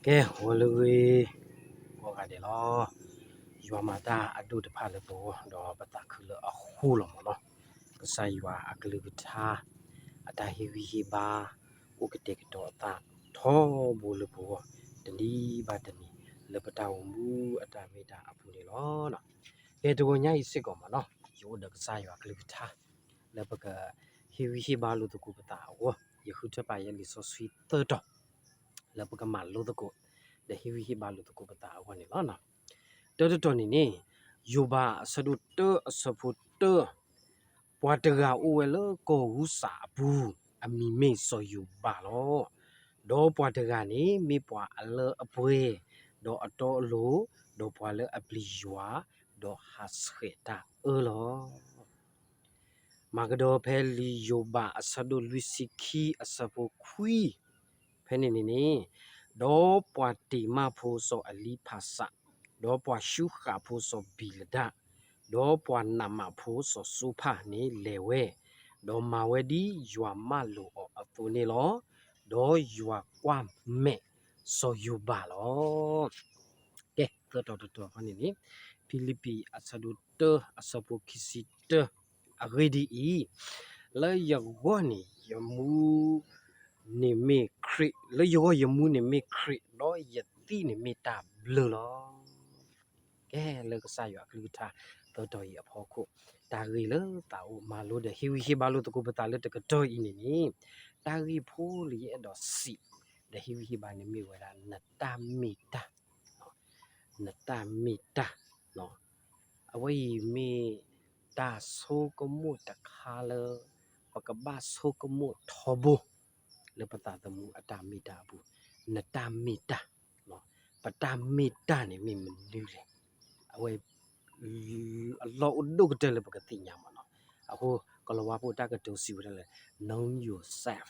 ကဲ ဂီၤလၢအဂ့ၤ ကိးဂၤဒဲးလီၤ. ယွၤမၤတၢ်အဒိၣ်တဖၣ်လၢပဂီၢ် ဒီးပသးခုလၢအဃိလီၤမ့ၢ်နီၤ. ကစၢ်ယွၤအကလုၢ်ကထါ အတၢ်ဟ့ၣ်ဂံၢ်ဟ့ၣ်ဘါ အိၣ်ကတဲာ်ကတီၤအသးထီဘိလၢပဂီၢ် တနံၤဘၣ်တနံၤ လၢပတၢ်အိၣ်မူအတၢ်မ့ၢ်တၢ်အပူၤန့ၣ်လီၤ. ကဲ တဂီၤညါအံၤစ့ၢ်ကီးမ့ၢ်နီၤ ယအိၣ်ဒီးကစၢ်ယွၤအကလုၢ်ကထါ လၢပကဟ့ၣ်ဂံၢ်ဟ့ၣ်ဘါလိာ်သကိးပသးအဂီၢ် ယဃုထၢပာ်ယဲလံာ်စီဆှံသၢတီၤ လၢပကမၤလိသကိး ဒီးဟ့ၣ်ဂံၢ်ဟ့ၣ်ဘါလိာ်သကိးပသးအဂီၢ်န့ၣ်လီၤ. တၢတတီၤန့ၣ်န့ၣ် ယိၤဘးအဆၢဒိၣ်တၢအဆၢဖိတၢ ပှၤတဂၤအိၣ်ဝဲလၢကီၢ်ဧူစးအပူၤ အမံၤမ့ၢ်စီၤယိၤဘးလီၤ. ဒီးပှၤတဂၤန့ၣ်မ့ၢ်ပှၤအလၢအပှဲၤ ဒီးအတီအလိၤ ဒီးပှၤလၢအပျံၤယွၤ ဒီးဟးဆှဲးတၢ်အၢလီၤ. မၤကဒီးဖဲလံာ်ယိၤဘးအဆၢဒိၣ်လွံၢ်ဆံခံအဆၢဖိခွံ ဖဲန့ၣ်န့ၣ်န့ၣ် ဒီးပှၤတ့ၤမၣ်ဖိစီၤအလံဖးစး, ဒီးပှၤရှူဃးဖိစီၤဘံလဒၣ်, ဒီးပှၤနးမးဖိစီၤစိဖၣ်န့ၣ်လဲၤဝဲ, ဒီးမၤဝဲဒ်ယွၤမၢလိာ်အီၤအသိးန့ၣ်လီၤ. ဒီးယွၤကွၢ်မဲာ်စီၤယိၤဘးလီၤ. ကဲ သၢတီၤတတီၤဖဲန့ၣ်န့ၣ် ဖံလံးပံးအဆၢဒိၣ်တၢအဆၢဖိခံဆံတၢ အဂ့ၢ်ဒ်အံၤ, လၢယဂီၢ်န့ၣ်ယမူန့ၣ်မ့ၢ်ခရံာ်, လၢယဂီၢ်ယမူန့ၣ်မ့ၢ်ခရံာ်, ဒီးယသံၣ်န့ၣ်မ့ၢ်တၢ်ဘျၢလီၤ. ကဲ လၢကစၢ်ယွၤအကလုၢ်ကထါ သၢတီၤအံၤအဖီခိၣ်, တၢ်ဂ့ၢ်လၢသးအိၣ်မၤလိဒီး ဟ့ၣ်ဂံၢ်ဟ့ၣ်ဘါလိာ်သကိးပသးလၢတကတီၢ်အံၤန့ၣ်န့ၣ်, တၢ်ဂ့ၢ်ဖိလၢယအဲၣ်ဒိးစံး ဒီးဟ့ၣ်ဂံၢ်ဟ့ၣ်ဘါန့ၣ်မ့ၢ်ဝဲဒၣ် နတၢ်မ့ၢ်တၢ် နတၢ်မ့ၢ်တၢ်, အဝဲအံၤမ့ၢ်တၢ်ဆိကမိၣ်တခါလၢ ပကဘၣ်ဆိကမိၣ်ထီဘိ လၢပသးသမူအတၢ်မ့ၢ်တၢ်အပူၤ, နတၢ်မ့ၢ်တၢ်, ပတၢ်မ့ၢ်တၢ်န့ၣ်မ့ၢ်မနုၤလဲၣ်, အဝဲ အလီၢ်အိၣ်ဒိၣ်ကတၢၢ်လၢပကသ့ၣ်ညါမ့ၢ်နီၤ. အဃိ ကလၤဝါဖိတၢ်ကတိၤစံးဝဲဒၣ်လၢ know yourself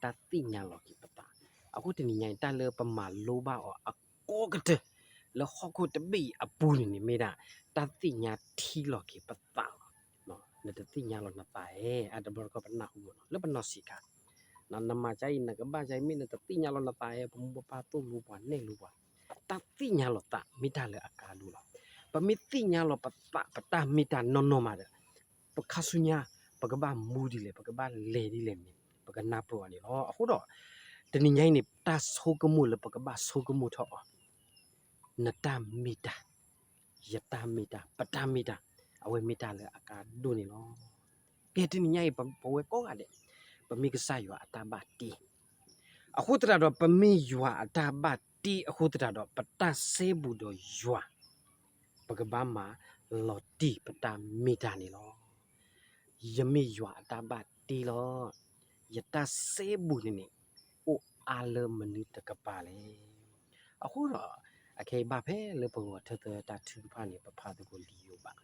တၢ်သ့ၣ်ညါလီၤက့ၤပသး. အဃိတနံၤညါအံၤ တၢ်လၢပမၤလိဘၣ်အီၤအကီကတၢၢ် လၢဟီၣ်ခိၣ်တဘ့ၣ်အံၤအပူၤန့ၣ်န့ၣ်မ့ၢ်ဒၣ် တၢ်သ့ၣ်ညါထံလီၤက့ၤပသးလီၤ. နတသ့ၣ်ညါလီၤနသးဧါ, အတဘျီတခီၣ်ပနၢ်ဟူမ့ၢ်နီၤ လၢပနီၢ်ဆံးခါ နမၤကါအံၤ နကဘၣ်ကါအံၤ မ့ၢ်နတသ့ၣ်ညါလီၤနသးဧါ, ပမိၢ်ပပၢ်သိၣ်လိပှၤနဲၣ်လိပှၤ, တၢ်သ့ၣ်ညါလီၤသး မ့ၢ်တၢ်လၢအကါဒိၣ်လီၤ. ပမ့ၢ်သ့ၣ်ညါလီၤပသး ပတၢ်မ့ၢ်တၢ်နီၢ်နီၢ်မးဒီး ပခါဆူညါ ပကဘၣ်မူဒ်လဲၣ် ပကဘၣ်လဲၤဒ်လဲၣ်န့ၣ် ပကနၢ်ပၢၢ်အီၤန့ၣ်လီၤ. အဃိဒီး တနံၤညါအံၤန့ၣ် တၢ်ဆိကမိၣ်လၢပကဘၣ်ဆိကမိၣ်ထီၣ်အီၤ နတၢ်မ့ၢ်တၢ်, ယတၢ်မ့ၢ်တၢ်, ပတၢ်မ့ၢ်တၢ်, အဝဲမ့ၢ်တၢ်လၢအကါဒိၣ်န့ၣ်လီၤ. ကဲ တနံၤညါအံၤ ပဝဲကိးဂၤဒဲး ပမ့ၢ်ကစၢ်ယွၤအတၢ်ဘၣ်တ့, အဃိသတးဒီး ပမ့ၢ်ယွၤအတၢ်ဘၣ်တ့အဃိသတးဒီး ပတၢ်စဲဘူးဒီးယွၤ ပကဘၣ်မၤလီၤတံၢ်ပတၢ်မ့ၢ်တၢ်န့ၣ်လီၤ. ယမ့ၢ်ယွၤအတၢ်ဘၣ်တ့လီၤ. ယတၢ်စဲဘူးန့ၣ်န့ၣ် အိၣ်အါလၢမနုၤတကပၤလဲၣ်. အဃိဒီး အခဲအံၤဘၣ်ဖဲလၢပဂီၤထၢသၢတၢ်ထုကဖၣ်န့ၣ် ပဖးသကိးလံာ်ယိၤဘး,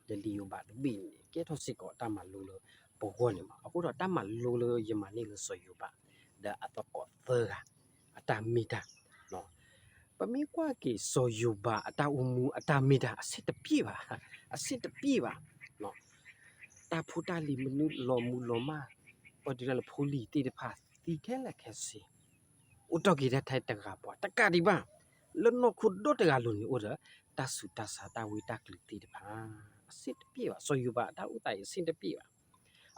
ဒီးလံာ်ယိၤဘးတဘ့ၣ်န့ၣ် ကဲထီၣ်စ့ၢ်ကီးတၢ်မၤလိလၢပဂီၢ်န့ၣ်မး. အဃိဒီးတၢ်မၤလိလၢယမၤန့ၢ်လၢစီၤယိၤဘး ဒီးအသကိးသၢဂၤ အတၢ်မ့ၢ်တၢ် ပမ့ၢ်ကွၢ်က့ၤစီၤယိၤဘးအတၢ်အိၣ်မူအတၢ်မ့ၢ်တၢ် အဆင်တပြေဘၣ်, အဆင်တပြေဘၣ်. တၢ်ဖိတၢ်လံၤမနုၤလီၤမူလီၤမၢ်, ပှၤဒုးတၢ်လၢဖိလံၤသ့ၣ်တဖၣ် သံခဲလၢာ်ခဲဆ့, အိၣ်ထီၣ်က့ၤထဲတဂၤပှၤ တကးဒံးဘၣ်, လၢနီၢ်ခိဒီတဂၤလိၤန့ၣ်အိၣ်ဒီး တၢ်ဆူးတၢ်ဆါတၢ်ဝံတၢ်ကလံၤသ့ၣ်တဖၣ် အဆင်တပြေဘၣ်. စီၤယိၤဘးအတၢ်အိၣ်သးအံၤအဆင်တပြေဘၣ်.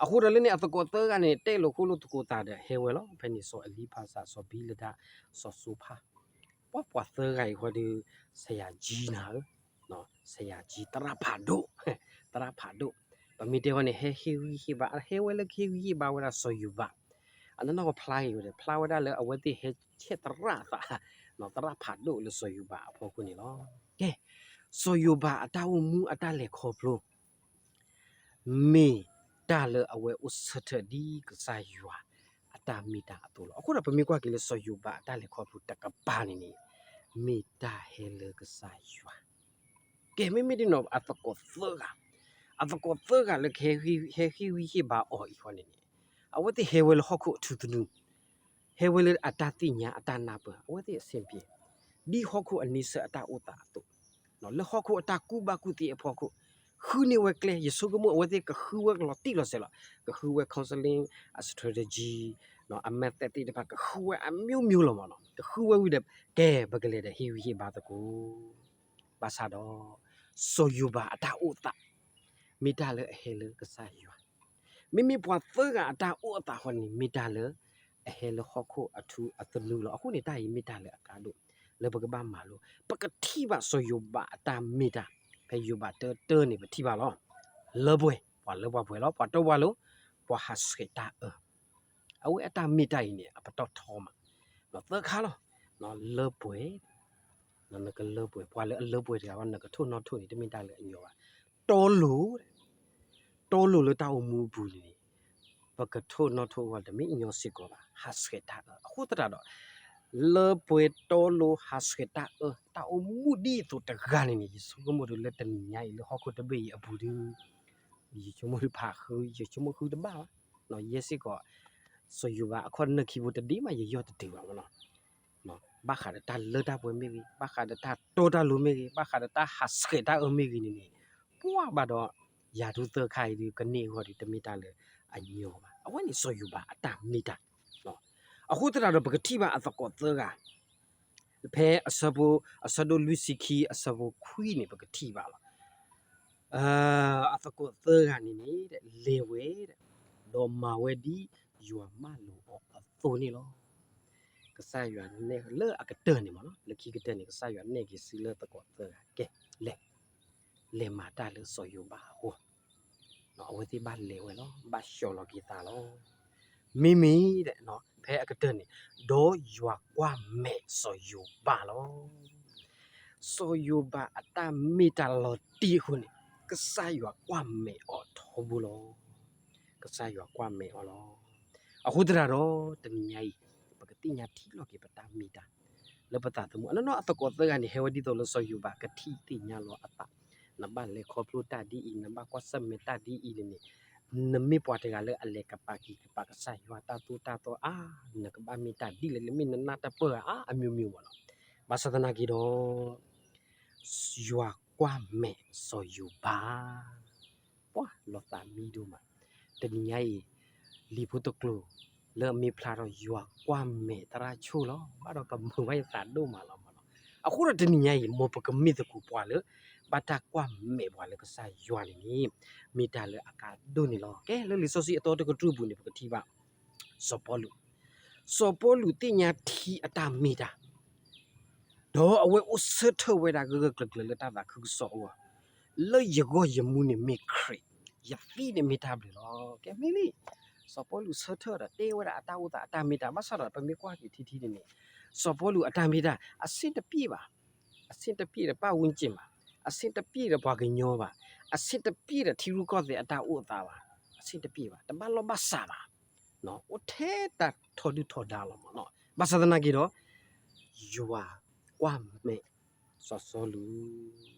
အဃိဒီးလၢန့ၣ် အသကိးသၢဂၤန့ၣ် တဲလိာ်ဃိလိာ်သကိးသးဒီး ဟဲဝဲလီၤ. ဖဲန့ၣ် စီၤအလံဖးစး, စီၤဘံလဒၣ်, စီၤစိဖၣ်, ပှၤပှၤသၢဂၤအံၤဃီဒီး ဆရာကြီးနၤဧၢ, ဆရာကြီး သရၣ်ဖးဒိၣ်, သရၣ်ဖးဒိၣ်, ပမ့ၢ်တဲဃီန့ၣ် ဟဲဟ့ၣ်ဂံၢ်ဟ့ၣ်ဘါ, ဟဲဝဲလၢကဟ့ၣ်ဂံၢ်ဟ့ၣ်ဘါဝဲဒၣ်စီၤယိၤဘး, အနီၢ်နီၢ်ကဖျါက့ၤဝဲဒီး ဖျါဝဲဒၣ်လၢအဝဲသ့ၣ်ဟဲဆဲးသရၣ်အသး, သရၣ်ဖးဒိၣ်လၢစီၤယိၤဘးအဖီခိၣ်န့ၣ်လီၤ. ကဲ, စီၤယိၤဘးအတၢ်အိၣ်မူအတၢ်လဲၤခီဖျိ မ့ၢ်တၢ်လၢအဝဲအိၣ်ဆၢထၢၣ်ဒ်ကစၢ်ယွၤအတၢ်မ့ၢ်တၢ်အသိးလီၤ. အဃိဒီး ပမ့ၢ်ကွၢ်က့ၤလၢစီၤယိၤဘးအတၢ်လဲၤခီဖျိတကပၤန့ၣ်န့ၣ် မ့ၢ်တၢ်ဟဲလၢကစၢ်ယွၤ ကဲ မ့မ့ၢ်ဒ်န့ၣ် အသကိးသၢဂၤ, အသကိးသၢဂၤလၢကဟဲဟ့ၣ်ဂံၢ်ဟ့ၣ်ဘါအီၤအံၤဃီန့ၣ်န့ၣ်, အဝဲသ့ၣ်ဟဲဝဲလၢဟီၣ်ခိၣ်အထူသနူ, ဟဲဝဲလၢအတၢ်သ့ၣ်ညါအတၢ်နၢ်ပၢၢ်, အဝဲသ့ၣ်အဆင်ပြေ, ဒ်ဟီၣ်ခိၣ်အန့ဆၢၣ်အတၢ်အိၣ်သးအသိး, လၢဟီၣ်ခိၣ်အတၢ်ကူၣ်ဘၣ်ကူၣ်သ့အဖီခိၣ်, ဃုန့ၢ်ဝဲကျဲ, ယဆိကမိၣ်အဝဲသ့ၣ်ကဃုဝဲလီၤတံၢ်လီၤဆဲးလီၤ, ကဃုဝဲ counseling, strategy, အမဲာ်သဲးသ့ၣ်တဖၣ်ကဃုဝဲအမျိုးမျိုးလီၤမးနီၤ. ကဃုဝဲဝံၤဒီး ကဲ ပကလဲၤဒီးဟ့ၣ်ဂံၢ်ဟ့ၣ်ဘါသကိး. ဘၣ်ဆၣ်ဒီး စီၤယိၤဘးအတၢ်အိၣ်သး မ့ၢ်တၢ်လၢအဟဲလၢကစၢ်ယွၤ, မ့မ့ၢ်ပှၤသၢဂၤအတၢ်အိၣ်အသးဃီန့ၣ် မ့ၢ်တၢ်လၢအဟဲလၢဟီၣ်ခိၣ်အထူအသနူလီၤ. အဃိန့ၣ် တၢ်အံၤမ့ၢ်တၢ်လၢအကါဒိၣ် လၢပကဘၣ်မၤလိ, ပကထံၣ်ဘၣ်စီၤယိၤဘးအတၢ်မ့ၢ်တၢ်, ဖဲယိၤဘးတၢတၢန့ၣ် ပထံၣ်ဘၣ်လီၤ. လၢပှဲၤ, ပှၤလၢပှၤပှဲၤလီၤ, ပှၤတီပှၤလိၤ, ပှၤဟးဆှဲးတၢ်အၢ အဝဲအတၢ်မ့ၢ်တၢ်အံၤန့ၣ် အပတီၢ်ထီမး, သၢခါလီၤ. လၢပှဲၤ, နကလၢပှဲၤ, ပှၤလၢအလၢပှဲၤတဂၤဘၣ် နကထိၣ်နီၣ်ထိၣ်န့ၣ် တမ့ၢ်တၢ်လၢအညီဘၣ်. တီလိၤ, တီလိၤလၢတၢ်အိၣ်မူအပူၤန့ၣ် ပကထိၣ်နီၣ်ထိၣ်အဂီၢ် တမ့ၢ်အညီစ့ၢ်ကီးဘၣ်, ဟးဆှဲးတၢ်အၢ. အဃိသတးဒီး လၢပှဲၤတီလိၤ ဟးဆှဲးတၢ်အၢ တၢ်အိၣ်မူဒ်အသိးတဂၤန့ၣ်န့ၣ် ယဆိကမိၣ်ဒုးလၢတနံၤညါအံၤ လၢဟီၣ်ခိၣ်တဘ့ၣ်အံၤအပူၤဒုး ယဆိကမိၣ်ဒုးဖးဃု, ယဆိကမိၣ်ဃုတဘၣ်ဘၣ်. ယဲစ့ၢ်ကီး စီၤယိၤဘးအခီၣ်နၢၢ်ခံဘိတဒ့မး ယယီၢ်တတုၤဘၣ်မးနီၤ. ဘၣ်ဃးဒီးတၢ်လၢတၢ်ပှဲၤမ့ၢ်ဂ့ၤ, ဘၣ်ဃးဒီးတၢ်တီတၢ်လိၤမ့ၢ်ဂ့ၤ, ဘၣ်ဃးဒီးတၢ်ဟးဆှဲးတၢ်အၢမ့ၢ်ဂ့ၤန့ၣ်န့ၣ်, ပှၢ်ဘၣ်ဒီး ယၤဒုးသၢခါအံၤဒုး ကန့ၢ်အဂီၢ်ဒုး တမ့ၢ်တၢ်လၢအညီဘၣ်. အဝဲန့ၣ်စီၤယိၤဘးအတၢ်မ့ၢ်တၢ်. အဃိသတးဒီး ပကထံၣ်ဘၣ်အသကိးသၢဂၤ ဖဲအဆၢဖိ အဆၢဒိၣ်လွံၢ်ဆံခံ အဆၢဖိခွံန့ၣ် ပကထံၣ်ဘၣ်လီၤ. အသကိးသၢဂၤန့ၣ်န့ၣ် လဲၤဝဲဒီး ဒီးမၤဝဲဒ်ယွၤမၢလိာ်အီၤအသိးန့ၣ်လီၤ. ကစၢ်ယွၤနဲၣ်လၢအကတၢၢ်န့ၣ်မးနီၤ, လၢခံကတၢၢ်န့ၣ် ကစၢ်ယွၤနဲၣ်က့ၤစုလၢသကိးသၢဂၤ ကဲ လဲၤ လဲၤမၤတၢ်လၢစီၤယိၤဘးအဂီၢ်, အဝဲသ့ၣ်ဘၣ်လဲၤဝဲလီၤ, ဘၣ်ဆှီလီၤက့ၤသးလီၤ. မ့မ့ၢ် ဖဲအကတၢၢ်န့ၣ် ဒီးယွၤကွၢ်မဲာ်စီၤယိၤဘးလီၤ. စီၤယိၤဘးအတၢ်မ့ၢ်တၢ်လီၤတံၢ်အဃိန့ၣ် ကစၢ်ယွၤကွၢ်မဲာ်အီၤထီဘိလီၤ. ကစၢ်ယွၤကွၢ်မဲာ်အီၤလီၤ. အဃိသတးဒီး တနံၤညါအံၤ ပကသ့ၣ်ညါထံလီၤက့ၤပတၢ်မ့ၢ်တၢ် လၢပသးသမူ အနီၢ်နီၢ်အသကိးသၢဂၤန့ၣ် ဟဲဝဲဒ်သိးလၢစီၤယိၤဘးကထံၣ်သ့ၣ်ညါလီၤအသး, နဘၣ်လဲၤခီဖျိတၢ်ဒ်အံၤ, နဘၣ်ကွၢ်ဆၢၣ်မဲာ်တၢ်ဒ်အံၤန့ၣ်န့ၣ်, နမ့ၢ်ပှၤတဂၤလၢအလဲၤကပာ်က့ၤကပာ်ကစၢ်ယွၤတၢ်သိၣ်တၢ်သီအါ, နကဘၣ်မ့ၢ်တၢ်ဒ်လဲၣ်, နမ့ၢ်နနၢ်တပၢၢ်အါ အမျိုးမျိုးမးနီၤ. ဘၣ်ဆၣ်သနာ်က့ဒီး ယွၤကွၢ်မဲာ်စီၤယိၤဘး ပှၤလီၤသးမံဒိၣ်မး. တနံၤညါအံၤ လံာ်ဖိတကျိၤလၢအမ့ၢ်ဖျါထီၣ် ယွၤကွၢ်မဲာ်သရၣ်ဆိၣ်လီၤ. ဘၣ်ဒီးကမုာ်ဘၣ်ယသးဒိၣ်မးလီၤမးနီၤ. အဃိဒီးတနံၤညါအံၤ မ်ပကမ့ၢ်သကိးပှၤလၢ ဘၣ်တၢ်ကွၢ်မဲာ်ပှၤလၢကစၢ်ယွၤန့ၣ်န့ၣ် မ့ၢ်တၢ်လၢအကါဒိၣ်န့ၣ်လီၤ. ကဲ လၢလံာ်စီဆှံအသီတကတြူၢ်ပူၤန့ၣ် ပကထံၣ်ဘၣ် စီၤပီလူး, စီၤပီလူးသ့ၣ်ညါထံအတၢ်မ့ၢ်တၢ် ဒီးအဝဲအိၣ်ဆၢထၢၣ်ဝဲဒၣ်ဂၢၢ်ဂၢၢ်ကျၢၤကျၢၤလၢတၢ်သးခုကစီၣ်အဂီၢ်, လၢယဂီၢ်ယမူန့ၣ်မ့ၢ်ခရံာ်, ယသံန့ၣ်မ့ၢ်တၢ်ဘျုးလီၤ. ကဲမ့ၢ်လံ, စီၤပီလူးဆၢထၢၣ်ဒီးတဲဝဲဒၣ်အတၢ်အိၣ်သးအတၢ်မ့ၢ်တၢ်, ဘၣ်ဆၣ်ဒီးပမ့ၢ်ကွၢ်က့ၤထံထံန့ၣ်န့ၣ်, စီၤပီလူးအတၢ်မ့ၢ်တၢ် အဆင်တပြေဘၣ်, အဆင်တပြေဒီးပတ်ဝန်းကျင်ဘၣ်, အဆင်တပြေဒီးပှၤကညီဘၣ်, အဆင်တပြေဒီးထံရူၢ်ကီၢ်သဲးအတၢ်အိၣ်သးဘၣ်, အဆင်တပြေဘၣ်, တဘၣ်လီၢ်ဘၣ်စးဘၣ် အိၣ်ထဲတၢ်ထီဒုၣ်ထီဒါလီၤမးနီၤ. ဘၣ်ဆၣ်သနာ်က့ဒီး ယွၤကွၢ်မဲာ်စီၤစီလူး.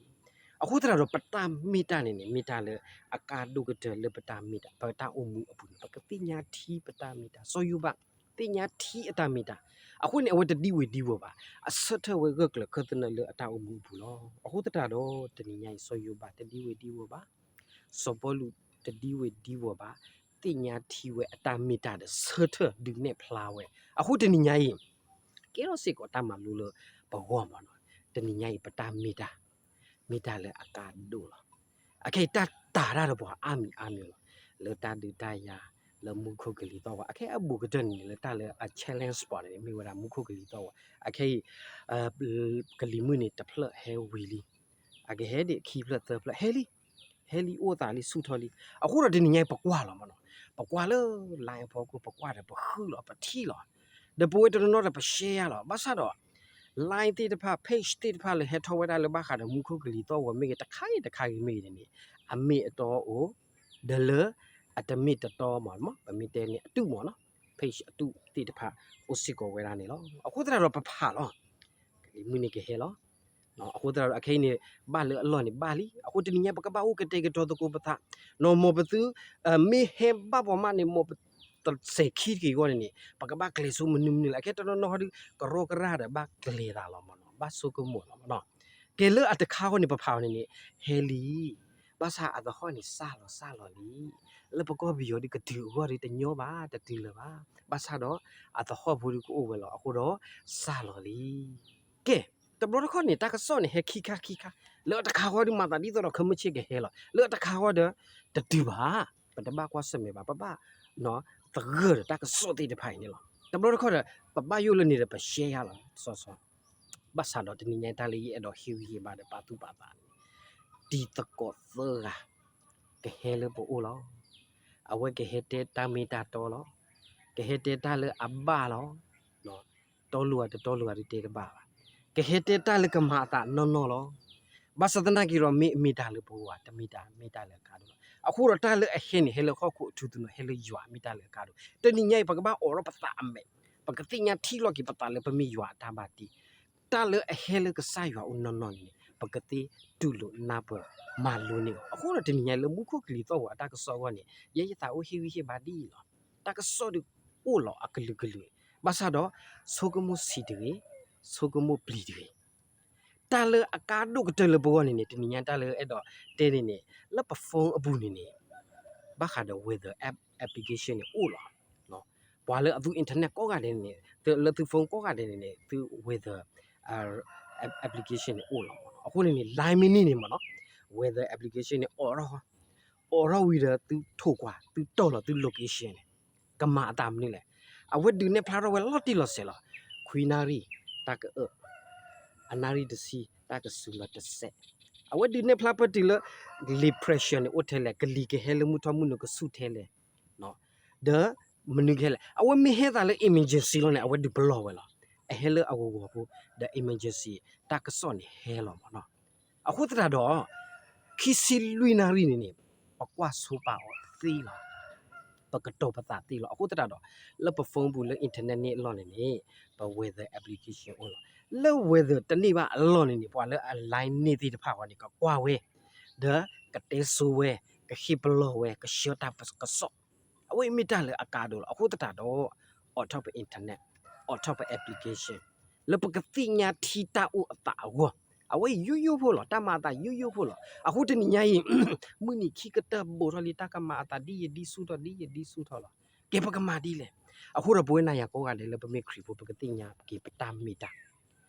အဃိသတးဒီး ပတၢ်မ့ၢ်တၢ်န့ၣ်န့ၣ် မ့ၢ်တၢ်လၢအကါဒိၣ်ကတၢၢ်လၢပတၢ်မ့ၢ်တၢ် ပတၢ်အိၣ်မူအပူၤန့ၣ် ပကသ့ၣ်ညါထံပတၢ်မ့ၢ်တၢ်. စီၤယိၤဘး သ့ၣ်ညါထံအတၢ်မ့ၢ်တၢ်, အဃိန့ၣ် အဝဲတဒံဝ့ၤဒံဝီၤဘၣ်, အဆၢထၢၣ်ဝဲဂၢၢ်ကျၢၤခၢၣ်သနၢၣ်လၢအတၢ်အိၣ်မူအပူၤလီၤ. အဃိသတးဒီး တနံၤညါအံၤ စီၤယိၤဘးတဒံဝ့ၤဒံဝီၤဘၣ်, စီၤပီလူးတဒံဝ့ၤဒံဝီၤဘၣ်, သ့ၣ်ညါထံဝဲအတၢ်မ့ၢ်တၢ်ဒီးဆၢထၢၣ်ဒုးနဲၣ်ဖျါဝဲ. အဃိတနံၤညါအံၤ ကဲထီၣ်စ့ၢ်ကီးတၢ်မၤလိလၢပဂီၢ်မးနီၤ. တနံၤညါအံၤ ပတၢ်မ့ၢ်တၢ် မ့ၢ်တၢ်လၢအကါဒိၣ်လီၤ. အခဲအံၤတၢ်တာ်တၢ်ဒီးပှၤအါမံၤအါမံၤလီၤ. လၢတၢ်ဒုးတၢ်ယၤ, လၢမူခိၣ်ကလံၤသီၣ်ဝဲ, အခဲအံၤအဘူးကတၢၢ်န့ၣ် လၢတၢ်လၢအ challenge ပှၤန့ၣ် မ့ၢ်ဝဲဒၣ်မူခိၣ်ကလံၤသီၣ်ဝဲ. အခဲအံၤ ကလံၤမုၢ်န့ၣ်တဖျၢၣ်ဟဲဝံၤလံ, အကဟဲဒံးခံဖျၢၣ်သၢဖျၢၣ်ဟဲလံ, ဟဲလံအိၣ်သးလံဆူၣ်ထီၣ်လံ. အဃိဒီးတနံၤညါအံၤပကွၢ်လီၤမးနီၤ. ပကွၢ်လၢ line အဖီခိၣ် ပကွၢ်ဒီးပဃုလီၤ ပထံၣ်လီၤ. ဒီးပဝဲတနီၤနီၤဒီးပ share လီၤ. ဘၣ်ဆၣ်ဒီး line သ့ၣ်တဖၣ် page သ့ၣ်တဖၣ်လၢဟဲထီၣ်ဝဲဒၣ်လၢဘၣ်ဃးဒီးမူခိၣ်ကလံၤသီၣ်ဝဲမ့ၢ်ဂ့ၤ တခါဂ့ၤတခါဂ့ၤမ့ၢ်ဂ့ၤန့ၣ်န့ၣ် အမ့ၢ်အတီအိၣ် ဒီးလၢအတမ့ၢ်တတီမး ပမ့ၢ်တဲန့ၣ် အတုမးနီၤ page အတုသ့ၣ်တဖၣ်အိၣ်စ့ၢ်ကီးဝဲဒၣ်န့ၣ်လီၤ. အဃိသတးဒီးပဖးလီၤ. ကလံၤမုၢ်န့ၣ်ကဟဲလီၤ. အဃိသတးဒီးအခဲအံၤန့ၣ် ဘၣ်လၢအလီၢ်န့ၣ်ဘၣ်လံ. အဃိတနံၤညါပကဘၣ်အိၣ်ကတဲာ်ကတီၤသကိးပသး, နီၢ် မ်ပသု မ့ၢ်ဟဲဘၣ်ပှၤမးန့ၣ် မ်ပတစဲးခံတဂ့ၤအဂီၢ်န့ၣ်န့ၣ် ပကဘၣ်ကျဲၤဆိမနုၤမနုၤလဲၣ်. အခဲတနီၤနီၤဟီဒုး ကရီကရၢ်ဒီးဘၣ်ကျဲၤသးလီၤမးနီၤ ဘၣ်ဆိကမိၣ်လီၤမးနီၤ. ကဲလၢအတခါအဂီၢ်န့ၣ် ပဖးအီၤန့ၣ်န့ၣ် ဟဲလံ ဘၣ်ဆၣ်အသဟီၣ်န့ၣ် စၢ်လီၤစၢ်လီၤလံ. လၢပကီၢ်ပယီၤဒီးကတုၤအဂီၢ်ဒီးတညီဘၣ်, တတုၤလၢၤဘၣ်. ဘၣ်ဆၣ်ဒီး အသဟီၣ်ဖိဒီးကအိၣ်ဝဲလီၤ. အဃိဒီး စၢ်လီၤလံ. ကဲ, တဘျီတခီၣ်န့ၣ် တၢ်ကစီၣ်န့ၣ် ဟဲခံခါခံခါ, လၢတခါဃီဒီးမၤသးဒ်သိးဒီးခဲမုၢ်ဆ့ၣ်ကဟဲလီၤ, လၢတခါဃီဒီး တတုၤဘၣ်. ပတဘၣ်ကွၢ်ဆၢၣ်မဲာ်ဘၣ်, ပဘၣ် သဂၢၢ်ဒီးတၢ်ကစီၣ်သ့ၣ်တဖၣ်အံၤန့ၣ်လီၤ. တဘျီတခီၣ်ဒီး ပဘၣ်ယိၣ်လၢန့ၣ်ဒီး ပရှဲယါလီၤ စီစီ ဘၣ်ဆၣ်ဒီးတနံၤညါအံၤ တၢ်လၢယအဲၣ်ဒိးဟ့ၣ်ဂံၢ်ဟ့ၣ်ဘါဒီးပာ်သူၣ်ပာ်သးန့ၣ်, တံၤသကိးသၢဂၤ ကဟဲလၢပအိၣ်လီၤ. အဝဲကဟဲတဲတၢ်မ့ၢ်တၢ်တီလီၤ. ကဟဲတဲတၢ်လၢအဘၣ်လီၤ. တီလိၤအတတီလိၤအတတဲတဘၣ်ဘၣ်. ကဟဲတဲတၢ်လၢကမၤအသးနီၢ်နီၢ်လီၤ. ဘၣ်ဆၣ်သနာ်က့ဒီး မ့ၢ်အမ့ၢ်တၢ်လၢပဂီၢ် တမ့ၢ်တၢ် မ့ၢ်တၢ်လၢအကါဒိၣ်လီၤ. အဃိဒီးတၢ်လၢအဟဲန့ၣ် ဟဲလၢဟီၣ်ခိၣ်အထူသနူ ဟဲလၢယွၤမ့ၢ်တၢ်လၢအကါဒိၣ်. တနံၤညါအံၤ ပကဘၣ်အိးထီၣ်ပသးအမဲာ်, ပကသ့ၣ်ညါထံၣ်လီၤက့ၤပသးလၢပမ့ၢ်ယွၤအတၢ်ဘၣ်တ့ တၢ်လၢအဟဲလၢကစၢ်ယွၤအအိၣ်နီၢ်နီၢ်န့ၣ် ပကသ့တူၢ်လိာ်နၢ်ပၢၢ်မၤလိန့ၢ်အီၤ. အဃိဒီးတနံၤညါလၢမူခိၣ်ကလံၤသီၣ်ဂီၤအတၢ်ကစီၣ်အဂီၢ်န့ၣ် ယဲယသးအိၣ်ဟ့ၣ်ဂံၢ်ဟ့ၣ်ဘါဒ်အံၤလီၤ. တၢ်ကစီၣ်ဒုးအိၣ်လီၤအကလုာ်ကလုာ်, ဘၣ်ဆၣ်ဒီး ဆိကမိၣ်ဆံးတဂ့ၤ, ဆိကမိၣ်ပျံၤတဂ့ၤ. တၢ်လၢအကါဒိၣ်ကတၢၢ်လၢပဂီၢ်န့ၣ်န့ၣ် တနံၤညါတၢ်လၢအဲၣ်ဒိးတဲန့ၣ်န့ၣ် လၢပ phone အပူၤန့ၣ်န့ၣ် ဘၣ်ဃးဒီး weather app application န့ၣ်အိၣ်လီၤ. ပှၤလၢအသူ internet ကိးဂၤဒဲးန့ၣ်န့ၣ် လၢသု phone ကိးဂၤဒဲးန့ၣ်န့ၣ် သု weather application န့ၣ်အိၣ်လီၤ. အဃိန့ၣ်န့ၣ် လၢမ့ၢ်န့ၢ်န့ၣ်မ့ၢ်နီၤ weather application န့ၣ် အိးထီၣ် အိးထီၣ်ဝံၤဒီးသုထိၣ်ကွၢ် သုတီၢ်လီၤသု location န့ၣ် ကမၤအသးမနုၤလဲၣ်. အဝဲဒုးနဲၣ်ဖျါထီၣ်ဝဲလီၤတံၢ်လီၤဆဲးလီၤ. ခွံနၣ်ရံၣ် တၢ်ကအၢၣ်, အနၣ်ရံၣ်တဆံ တၢ်ကစူၤလီၤတစဲး. အဝဲဒုးနဲၣ်ဖျါပတုာ်လၢ depression န့ၣ်အိၣ်ထဲလဲၣ်, ကလံၤကဟဲလၢမုၢ်ထီၣ်မုၢ်နုာ်ကဆူၣ်ထဲလဲၣ် ဒီးမနုၤကဟဲလဲၣ်. အဝဲမ့ၢ်ဟဲသးလၢ emergency လီၤန့ၣ် အဝဲဒုးပလီၢ်ဝဲလီၤ. အဟဲလၢအဂီၤဂီၤဖိ ဒီး emergency တၢ်ကစီၣ်န့ၣ်ဟဲလီၤမ့ၢ်နီၤ. အဃိသတးဒီး ခံဆံလွံၢ်နၣ်ရံၣ်န့ၣ်န့ၣ် ပကွၢ်ဆိပာ်အီၤသ့လီၤ. ပကတီၤပသးသ့လီၤ. အဃိသတးဒီး လၢပ phone ပူၤလၢ internet န့ၣ်အလီၢ်န့ၣ်န့ၣ် ပ weather application အိၣ်လီၤ. လၢ weather တန့ၢ်ဘၣ်အလီၢ်န့ၣ်န့ၣ် ပှၤလၢအ line န့ၢ်သ့ၣ်တဖၣ်အဂီၢ်န့ၣ် ကကွၢ်ဝဲ ဒီးကတဲစိဝဲ ကဟ့ၣ်ပလီၢ်ဝဲ ကဆှၢတၢ်ကစီၣ် အဝဲအံၤမ့ၢ်တၢ်လၢအကါဒိၣ်လီၤ. အဃိသတးဒီး အိးထီၣ်ပ internet, အိးထီၣ်ပ application လၢပကသ့ၣ်ညါထံတၢ်အိၣ်အသးအဂီၢ်, အဝဲယိယိဖိလီၤ. တၢ်မၤအသးယိယိဖိလီၤ. အဃိတနံၤညါအံၤ မုၢ်နံၤခံကတၢၢ်ဘူးထီၣ်လံ တၢ်ကမၤအသးဒ်ယဒ်ဆူၣ်ထီၣ် ဒ်ယဒ်ဆူၣ်ထီၣ်လီၤ. ကဲ ပကမၤဒ်လဲၣ်. အဃိဒီးပဝဲနၤယၤကိးဂၤဒဲးလၢပမ့ၢ်ခရံာ်ဖိ ပကသ့ၣ်ညါက့ၤပတၢ်မ့ၢ်တၢ်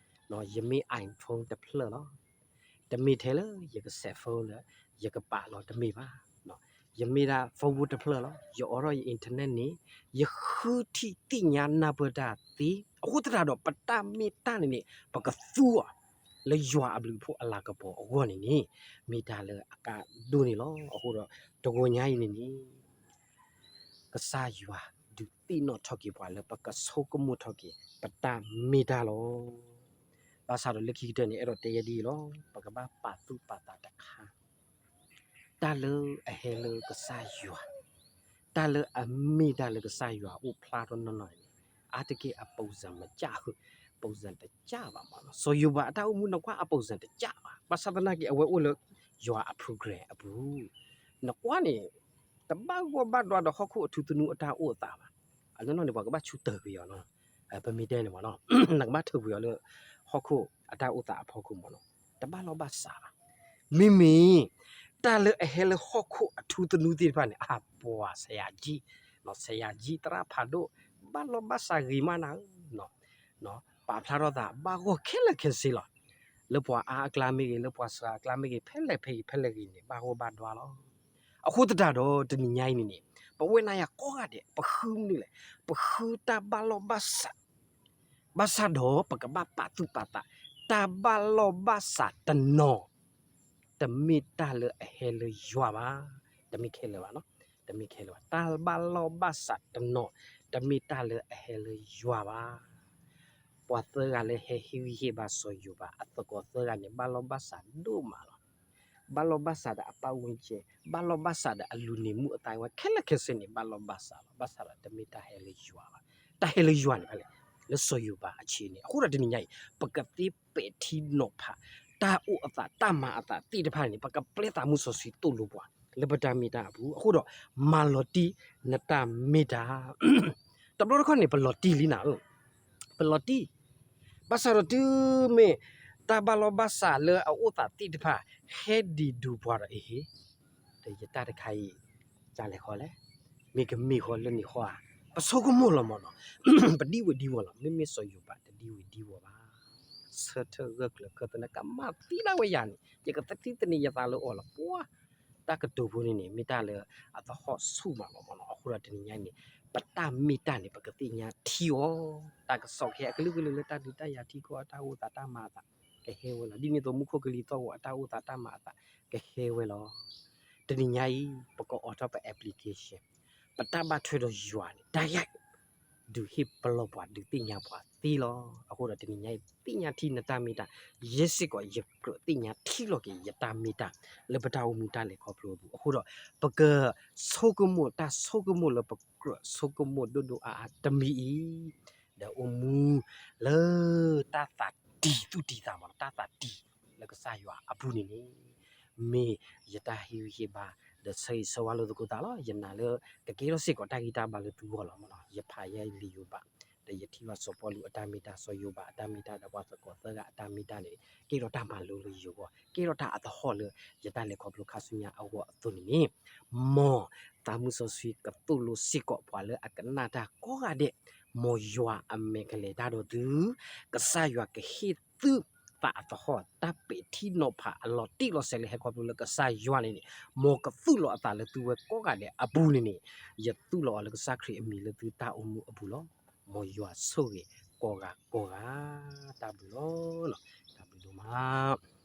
ယမ့ၢ် iPhone တဖျၢၣ်လီၤ. တမ့ၢ်ထဲလၢယကစဲး phone လၢ ယကပာ်လီၤတမ့ၢ်ဘၣ်. ယမ့ၢ်ဒၣ် phone ဖိတဖျၢၣ်လီၤ. ယအိးထီၣ်ယ internet န့ၣ် ယဃုထံၣ်သ့ၣ်ညါနၢ်ပၢၢ်တၢ်သ့. အဃိသတးဒီး ပတၢ်မ့ၢ်တၢ်န့ၣ်န့ၣ် ပကသူအီၤ လၢယွၤအဘျုးအဖှိၣ်အလၤကပီၤအဂီၢ်န့ၣ်န့ၣ် မ့ၢ်တၢ်လၢအကါဒိၣ်န့ၣ်လီၤ. အဃိဒီး တဂီၤညါအံၤန့ၣ်န့ၣ် ကစၢ်ယွၤဒုးသ့ၣ်နီၣ်ထီၣ်က့ၤပှၤလၢပကဆိကမိၣ်ထီၣ်က့ၤ ပတၢ်မ့ၢ်တၢ်လီၤ. ဘၣ်ဆၣ်ဒီးလၢခံကတၢၢ်န့ၣ် အဲၣ်ဒိးတဲယဲဒ်အံၤလီၤ. ပကဘၣ်ပာ်သူၣ်ပာ်သးတခါ တၢ်လၢအဟဲလၢကစၢ်ယွၤ, တၢ်လၢအမ့ၢ်တၢ်လၢကစၢ်ယွၤအိၣ်ဖျါထီၣ်နီၢ်နီၢ်န့ၣ် အါတက့ၢ်အ ပုံစံ မကျ ပုံစံ တကျ ဘၣ်မးလီၤ. စီၤယိၤဘးအတၢ်အိၣ်မူနကွၢ် အ ပုံစံ တကျ ဘၣ်. ဘၣ်ဆၣ်သနာ်က့ အဝဲအိၣ်လၢယွၤအ program အပူၤ, နကွၢ်န့ၣ် တဘၣ်ဂီၢ်ဘၣ်ဒွါဒီးဟီၣ်ခိၣ်အထူသနူအတၢ်အိၣ်အသးဘၣ်. အနီၢ်နီၢ်န့ၣ် ပှၤကဘၣ်ဆူတၢၢ်ကွံာ်အီၤလီၤ. ပမ့ၢ်တဲန့ၣ်မးလီၤ, နကဘၣ်ထၢၣ်ကွံာ်အီၤလၢ ဟီၣ်ခိၣ်အတၢ်အိၣ်သးအဖီခိၣ်မးလီၤ. တဘၣ်လီၢ်ဘၣ်စးဘၣ်. မ့မ့ၢ် တၢ်လၢအဟဲလၢဟီၣ်ခိၣ်အထူသနူသ့ၣ်တဖၣ်န့ၣ် အပှၤ ဆရာကြီး, ဆရာကြီး သရၣ်ဖးဒိၣ်, ဘၣ်လီၢ်ဘၣ်စးဂ့ၤမးနၤဧၢ ပာ်ဖျါထီၣ်သးဘၣ်ဂီၢ်ခဲလၢာ်ခဲဆ့လီၤ. လၢပှၤအါအကျါမ့ၢ်ဂ့ၤ, လၢပှၤစှၤအကျါမ့ၢ်ဂ့ၤ, ဖဲလဲၣ်ဖဲဂ့ၤ ဖဲလဲၣ်ဂ့ၤန့ၣ် ဘၣ်ဂီၢ်ဘၣ်ဒွါလီၤ. အဃိသတးဒီး တနံၤညါအံၤန့ၣ်န့ၣ် ပဝဲနၤယၤကိးဂၤဒဲး ပဃုမနုၤလဲၣ်, ပဃုတၢ်ဘၣ်လီၢ်ဘၣ်စး, ဘၣ်ဆၣ်ဒီး ပကဘၣ်ပာ်သူၣ်ပာ်သး, တၢ်ဘၣ်လီၢ်ဘၣ်စးတနီၤ တမ့ၢ်တၢ်လၢအဟဲလၢယွၤဘၣ်, တမ့ၢ်ခဲလၢာ်ဘၣ်, တမ့ၢ်ခဲလၢာ်ဘၣ်. တၢ်ဘၣ်လီၢ်ဘၣ်စးတနီၤ တမ့ၢ်တၢ်လၢအဟဲလၢယွၤဘၣ်. ပှၤသၢဂၤလၢဟဲဟ့ၣ်ဂံၢ်ဟ့ၣ်ဘါစီၤယိၤဘး အသကိးသၢဂၤန့ၣ် ဘၣ်လီၢ်ဘၣ်စးဒိၣ်မးလီၤ. ဘၣ်လီၢ်ဘၣ်စးဒီးအပတ်ဝန်းကျင်, ဘၣ်လီၢ်ဘၣ်စးဒီးအလူၤန့ၢ်မူးအသးဝဲ ခဲလၢာ်ခဲဆ့န့ၣ် ဘၣ်လီၢ်ဘၣ်စးလီၤ. ဘၣ်ဆၣ်ဒီးတမ့ၢ်တၢ်ဟဲလၢယွၤဘၣ်. တၢ်ဟဲလၢယွၤန့ၣ်ဖဲလဲၣ်, လၢစီၤယိၤဘးအဆ့န့ၣ်. အဃိဒီးတနံၤညါအံၤ ပကသ့ပဲာ်ထံနီၤဖး တၢ်အိၣ်အသး တၢ်မၤအသးသ့ၣ်တဖၣ်န့ၣ် ပကပျဲသးမုၢ်စီဆှံသိၣ်လိပှၤ လၢပတၢ်မ့ၢ်တၢ်အပူၤ. အဃိဒီး မၤလီၤတံၢ်နတၢ်မ့ၢ်တၢ် တဘျီတခီၣ်န့ၣ် ပလီၤတံၢ်လံနၤဧၢ, ပလီၤတံၢ်. ဘၣ်ဆၣ်ဒီးတုၤမ့ၢ် တၢ်ဘၣ်လီၢ်ဘၣ်စးလၢအအိၣ်သးသ့ၣ်တဖၣ် ဟဲဒံးဒူပှၤဒီးအဟ့ၣ်, ယတၢ်တခါအံၤ ကလဲၤဃီလဲၣ်, မ့ၢ်ကမ့ၢ်ဃီလၢန့ၣ်ဃီဧါ, ပဆိကမိၣ်လီၤမၢ်နီၤ, ပဒံဝ့ၤဒံဝီၤလီၤ, မ့မ့ၢ်စီၤယိၤဘးတဒံဝ့ၤဒံဝီၤဘၣ်. ဆၢထၢၣ်ဂၢၢ်ကျၢၤခၢၣ်သနၢၣ် ကမၣ်သံဒၣ်ဝဲယၤန့ၣ် ယကသထံၣ်သန့ၤယသးလၢအီၤလီၤ. ပှၤ တၢ်ကတိၤဖိန့ၣ်န့ၣ် မ့ၢ်တၢ်လၢအသဟီၣ်ဆူၣ်မးလီၤမၢ်နီၤ. အဃိဒီးတနံၤညါအံၤန့ၣ် ပတၢ်မ့ၢ်တၢ်န့ၣ် ပကသ့ၣ်ညါထံအီၤ, တၢ်ကစီၣ်ကဟဲအကလုာ်ကလုာ်လၢတၢ်ဒုးတၢ်ယၤထံကီၢ်အတၢ်အိၣ်သးတၢ်မၤအသး ကဟဲဝဲလီၤ. ဒ်န့ၣ်အသိးမူခိၣ်ကလံၤသီၣ်ဂီၤအတၢ်အိၣ်သးတၢ်မၤအသး ကဟဲဝဲလီၤ. တနံၤညါအံၤ ပကအိးထီၣ်ပ application, ပတၢ်ဘၣ်ထွဲဒီးယွၤန့ၣ် တၢ်ယၤ ဒုးဟ့ၣ်ပလီၢ်ပှၤ ဒုးသ့ၣ်ညါပှၤသ့လီၤ. အဃိဒီးတနံၤညါအံၤ သ့ၣ်ညါထံနတၢ်မ့ၢ်တၢ်, ယဲစ့ၢ်ကီး ယကြၢးသ့ၣ်ညါထံလီၤက့ၤယတၢ်မ့ၢ်တၢ် လၢပတၢ်အိၣ်မူတၢ်လဲၤခီဖျိအပူၤ. အဃိဒီး ပကဆိကမိၣ် တၢ်ဆိကမိၣ်ဒိၣ်ဒိၣ်အါအါတမံၤအံၤ ဒီးအိၣ်မူလၢတၢ်သးတံၢ်သူၣ်တံၢ်သးမး တၢ်သးတံၢ်လၢကစၢ်ယွၤအပူၤန့ၣ်န့ၣ် မ့ၢ်ယတၢ်ဟ့ၣ်ဂံၢ်ဟ့ၣ်ဘါ ဒီးဆၢဂ့ၤဆၢဝါလိာ်သကိးသးလီၤ. ယနာ်လၢ ကကဲထီၣ်စ့ၢ်ကီးတၢ်ဂံၢ်တၢ်ဘါလၢသုဂီၢ်လီၤမၢ်နီၤ. ယဖးယဲလံာ်ယိၤဘး ဒီးယထံၣ်ဘၣ်စီၤပီလူးအတၢ်မ့ၢ်တၢ် စီၤယိၤဘးအတၢ်မ့ၢ်တၢ်ဒီးပှၤသကိးသၢဂၤအတၢ်မ့ၢ်တၢ်န့ၣ် ကဲထီၣ်တၢ်မၤလိလၢယဂီၢ် ကဲထီၣ်တၢ်အသဟီၣ်လၢယတၢ်လဲၤခီဖျိခါဆူညါအဂီၢ်အသိးန့ၣ်န့ၣ် မ်သးမုၢ်စီဆှံကသိၣ်လိစ့ၢ်ကီးပှၤလၢအကနၣ်တၢ်ကိးဂၤဒဲး, မ်ယွၤအမဲာ်ကလဲၤတၢ်ဒီးသု, ကစၢ်ယွၤကဟ့ၣ်သုသးအသဟီၣ် တၢ်ပဲာ်ထံနီၤဖးအလီၤတံၢ်လီၤဆဲးလၢဟဲခီဖျိလၢကစၢ်ယွၤန့ၣ်န့ၣ်, မ်ကသူၣ်လီၤအသးလၢသုဝဲကိးဂၤဒဲးအပူၤန့ၣ်န့ၣ်, ယသူၣ်လီၤအီၤလၢကစၢ်ခရံာ်အမံၤလၢသုတၢ်အိၣ်မူအပူၤလီၤ. မ်ယွၤဆိၣ်ဂ့ၤကိးဂၤကိးဂၤ, တၢ်ဘျုးလီၤ, တၢ်ဘျုးဒိၣ်မး.